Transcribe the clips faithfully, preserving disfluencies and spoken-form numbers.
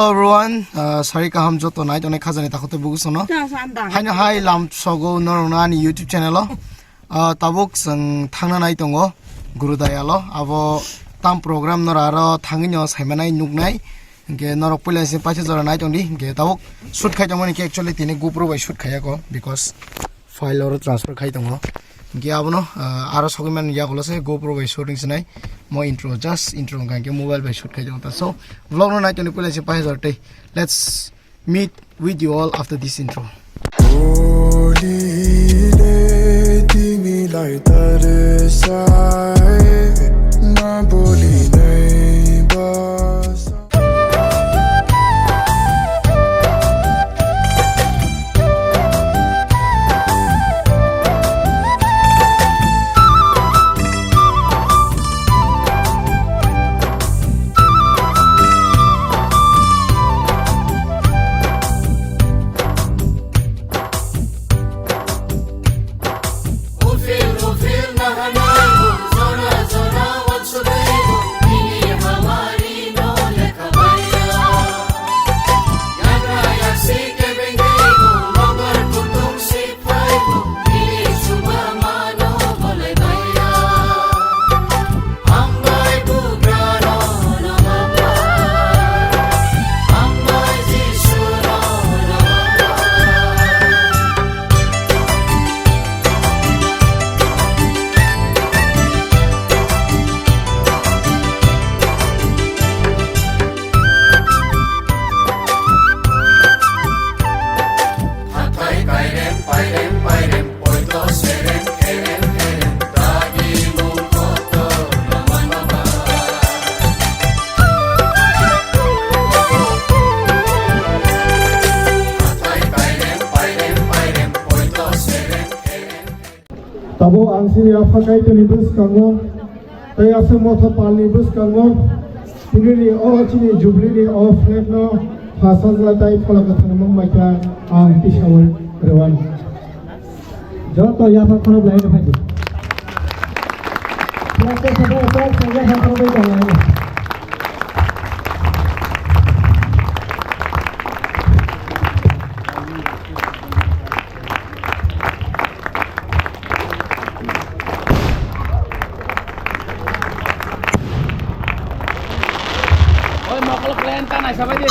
Hello everyone, uh, sari kaham joto nai tongnai khajani takhuk tei bukusono. Haino hai lam sogo norokno ani YouTube channel o. Uh, tabuk chwng thangna nai tongo Gurudayalo. Abo tam program norok aro thangwi no saimanai nuknai. Hinkhe norok puila se paisa jora nai tongdi. Hinkhe tabuk shoot khai tongmani khe actually tini GoPro bai shoot khai ako because file oro transfer khai tongo. Hinkhe abono, ah, aro sogwi mani yagulo se GoPro bai shooting sinai. Mo intro, just intro wngkha hinkhe mobile bai shoot khai tongo ta. So, vlog no nai tongdi puila se paisa jora tei. Let's meet with you all after this intro. Holy, timi lai tar sai, na boli nai bas. Hathai kairem pairem pairem, poito serem kherem kherem, dagi mung kotor lama lama. Hathai kairem pairem pairem, poito serem kherem kherem. Tabuk ang chini Apha Kaitorni bwskango, tei aswk motha palni bwskango, tinini o chini Jubilee ni o flag no pha sajla tei phola kwthar mung bai kha ang tisaui rwani. Joto yapha khorok lai rw phai di. Flag khe sabo, flag khe yapha khorok bai tongo. Oi, mokol klan ta nai sabai di.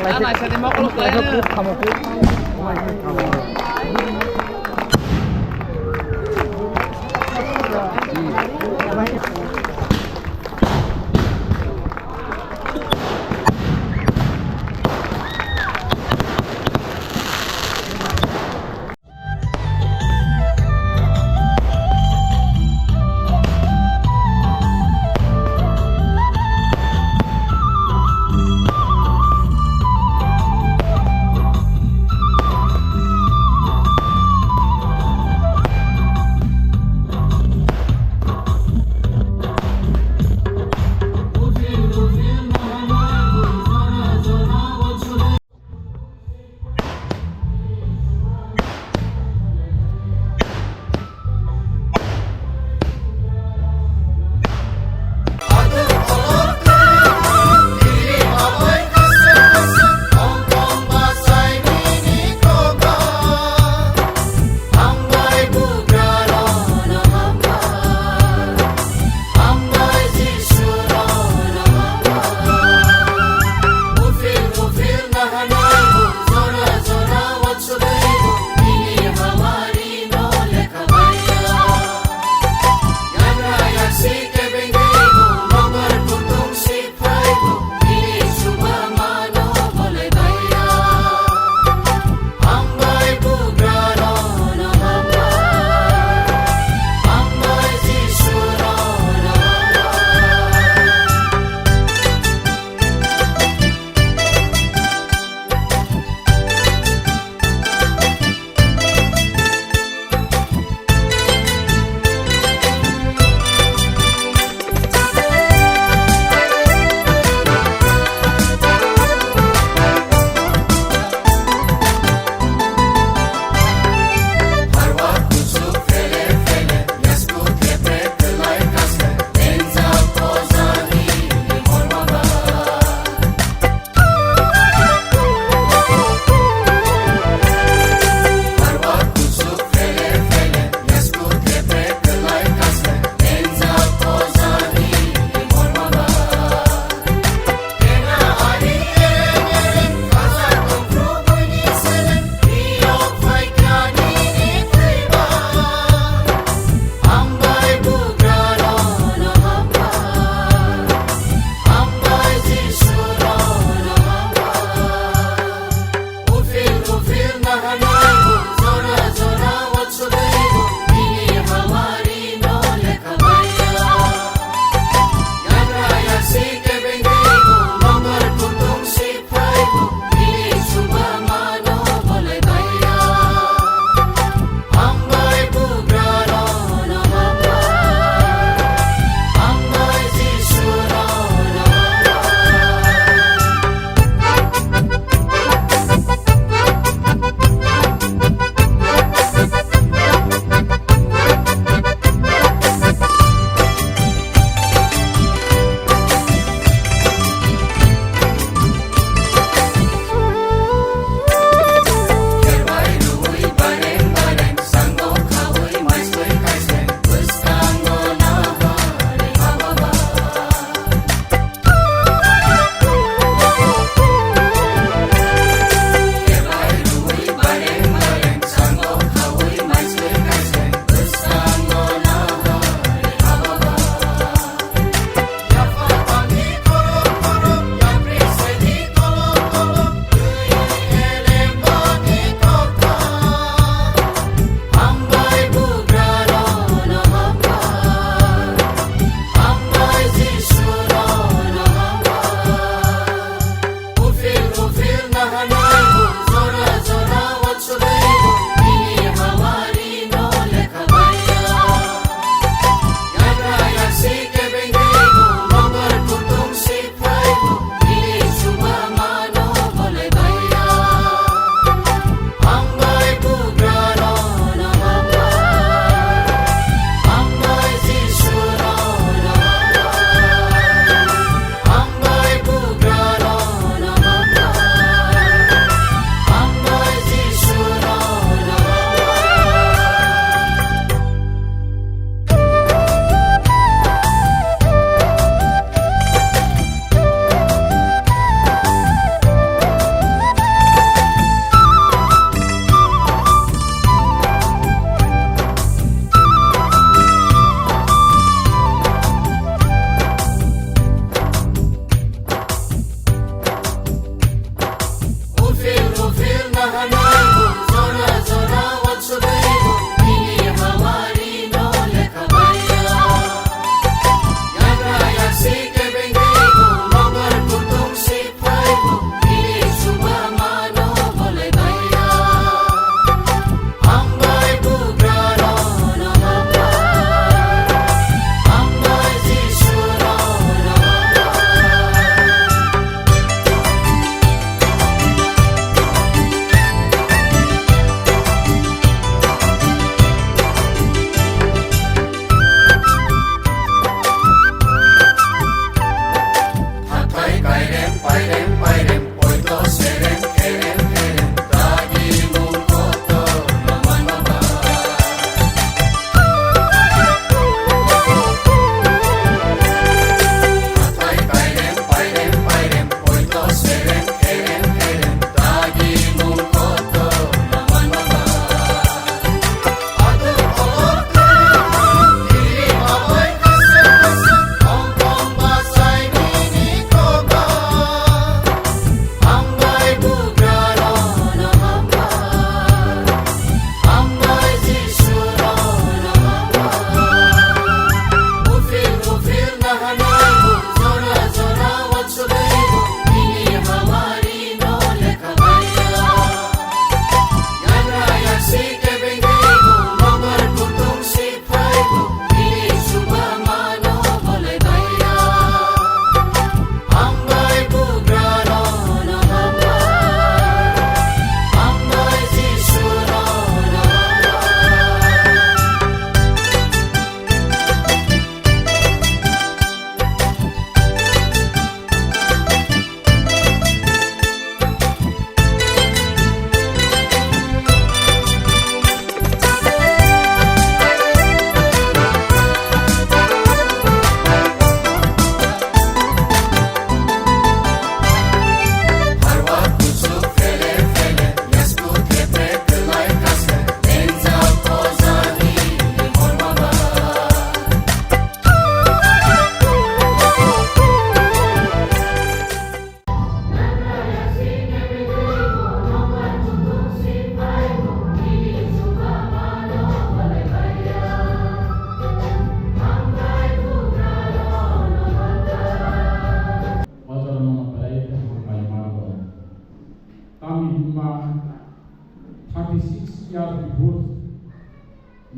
Ta nai sa di mokol klan.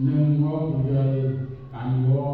Nwng o Bujal kamio.